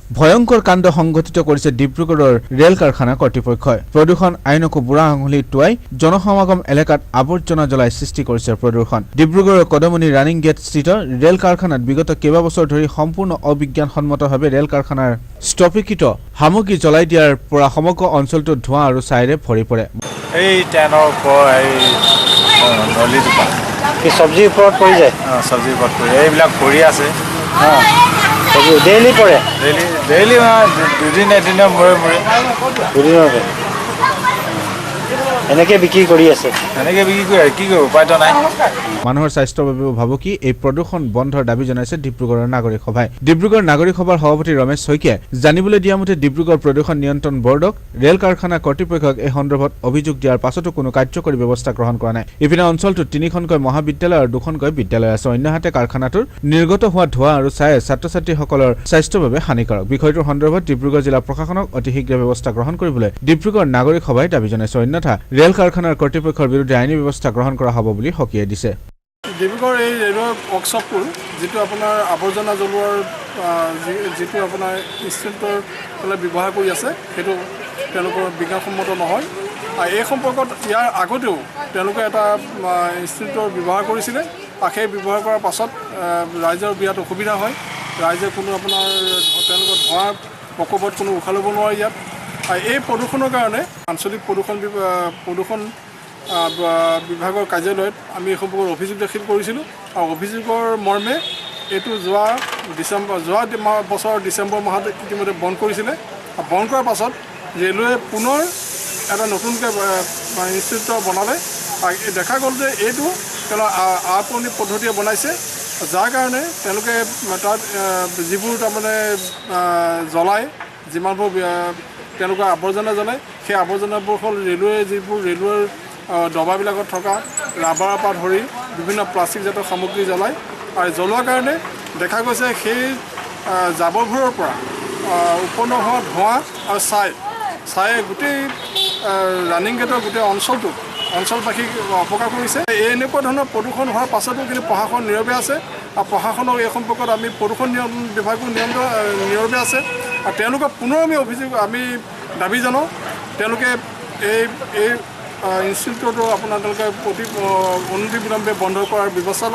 ভয়ংকৰ কাণ্ড সংঘটিত কৰিছে ডিব্ৰুগড়ৰ ৰেল কাৰখানা কৰ্তৃপক্ষই। প্ৰদূষণ আইনকো বুঢ়া আঙুলি টোৱাই জনসমাগম এলেকাত আৱৰ্জনা জ্বলাই সৃষ্টি কৰিছে প্ৰদূষণ। ডিব্ৰুগড়ৰ কদমনি ৰানিং গেটস্থিত ৰেল কাৰখানাত বিগত কেইবাবছৰ ধৰি সম্পূৰ্ণ অবিজ্ঞানসন্মতভাৱে ৰেল কাৰখানাৰ স্তপীকৃত সামগ্ৰী জ্বলাই দিয়াৰ পৰা সমগ্ৰ অঞ্চলটোত ধোঁৱা আৰু ছাইৰে ভৰি পৰে। এই ট্ৰেইনৰ ওপৰ এই নলী দোকান। কি চব্জিৰ ওপৰত পৰি যায়? অঁ, চব্জিৰ ওপৰত পৰি এইবিলাক পৰি আছে। অঁ, চব্জি ডেইলি পৰে? ডেইলি ডেইলি মানে দুদিন এদিনৰ মূৰে মূৰে। দুদিনতে এনেকৈ বিক্ৰী কৰি আছে? এনেকৈ বিক্ৰী কৰি কি কৰিব, উপায়তো নাই। মানুহৰ স্বাস্থ্যৰ বাবেও ভাবুকি। এই প্ৰদূষণ বন্ধৰ দাবী জনাইছে ডিব্ৰুগড়ৰ নাগৰিক সভাই। ডিব্ৰুগড় নাগৰিক সভাৰ সভাপতি ৰমেশ শইকীয়াই জানিবলৈ দিয়া মতে, ডিব্ৰুগড় প্ৰদূষণ নিয়ন্ত্ৰণ বৰ্ডক, ৰেল কাৰখানা কৰ্তৃপক্ষক এই সন্দৰ্ভত অভিযোগ দিয়াৰ পাছতো কোনো কাৰ্যকৰী ব্যৱস্থা গ্ৰহণ কৰা নাই। ইপিনে অঞ্চলটোত তিনিখনকৈ মহাবিদ্যালয় আৰু দুখনকৈ বিদ্যালয় আছে। অন্যহাতে কাৰখানাটোৰ নিৰ্গত হোৱা ধোঁৱা আৰু ছায়ে ছাত্ৰ ছাত্ৰীসকলৰ স্বাস্থ্যৰ বাবে হানিকাৰক। বিষয়টোৰ সন্দৰ্ভত ডিব্ৰুগড় জিলা প্ৰশাসনক অতি শীঘ্ৰে ব্যৱস্থা গ্ৰহণ কৰিবলৈ ডিব্ৰুগড় নাগৰিক সভাই দাবী জনাইছে। অন্যথা ৰেল কাৰখানাৰ কৰ্তৃপক্ষৰ বিৰুদ্ধে আইনী ব্যৱস্থা গ্ৰহণ কৰা হ'ব বুলি সকীয়াই দিছে। ডিব্ৰুগড় এই ৰেলৱে ৱৰ্কশ্বপটোৰ যিটো আপোনাৰ আৱৰ্জনা জ্বলোৱাৰ যিটো আপোনাৰ ইনষ্টিটিউটৰ ফালে ব্যৱহাৰ কৰি আছে, সেইটো তেওঁলোকৰ বিজ্ঞানসন্মত নহয়। আৰু এই সম্পৰ্কত ইয়াৰ আগতেও তেওঁলোকে এটা ইনষ্টিটিউটৰ ব্যৱহাৰ কৰিছিলে আৰু সেই ব্যৱহাৰ কৰাৰ পাছত ৰাইজৰ বিৰাট অসুবিধা হয়। ৰাইজে কোনো আপোনাৰ তেওঁলোকৰ ধোঁৱাৰ প্ৰকোপত কোনো উশাহ ল'ব নোৱাৰে ইয়াত। আৰু এই প্ৰদূষণৰ কাৰণে আঞ্চলিক প্ৰদূষণ বিভাগৰ কাৰ্যালয়ত আমি এই সম্পৰ্কত অভিযোগ দাখিল কৰিছিলোঁ আৰু অভিযোগৰ মৰ্মে এইটো যোৱা বছৰৰ ডিচেম্বৰ মাহত ইতিমধ্যে বন্ধ কৰিছিলে। আৰু বন্ধ কৰাৰ পাছত ৰেলৱে পুনৰ এটা নতুনকৈ ইনষ্টিটিউটৰ বনালে আৰু এই দেখা গ'ল যে এইটো তেওঁলোক আপুৰণি পদ্ধতিৰে বনাইছে, যাৰ কাৰণে তেওঁলোকে তাত যিবোৰ তাৰমানে জ্বলায়, যিমানবোৰ তেওঁলোকৰ আৱৰ্জনা জ্বলায়, সেই আৱৰ্জনাবোৰ হ'ল ৰেলৱে যিবোৰ ৰেলৱেৰ ডবাবিলাকত থকা ৰাবাৰৰ পৰা ধৰি বিভিন্ন প্লাষ্টিকজাতীয় সামগ্ৰী জ্বলায়। আৰু জ্বলোৱাৰ কাৰণে দেখা গৈছে সেই জাবৰবোৰৰ পৰা উৎপন্ন হোৱা ধোঁৱা আৰু ছায়ে গোটেই ৰানিং গেটৰ গোটেই অঞ্চলটোক, অঞ্চলবাসীক অপকাৰ কৰিছে। এই এনেকুৱা ধৰণৰ প্ৰদূষণ হোৱাৰ পাছতো কিন্তু প্ৰশাসন নীৰৱে আছে। আৰু প্ৰশাসনক এই সম্পৰ্কত আমি প্ৰদূষণ নিয়ন্ত্ৰণ বিভাগো নিয়ন্ত্ৰণ নীৰৱে আছে। আৰু তেওঁলোকক পুনৰ আমি অভিযোগ, আমি দাবী জনাওঁ, তেওঁলোকে এই ইনষ্টিটিউটটো আপোনাৰ তেওঁলোকে অনতিবিলম্বে বন্ধ কৰাৰ ব্যৱস্থা লওক।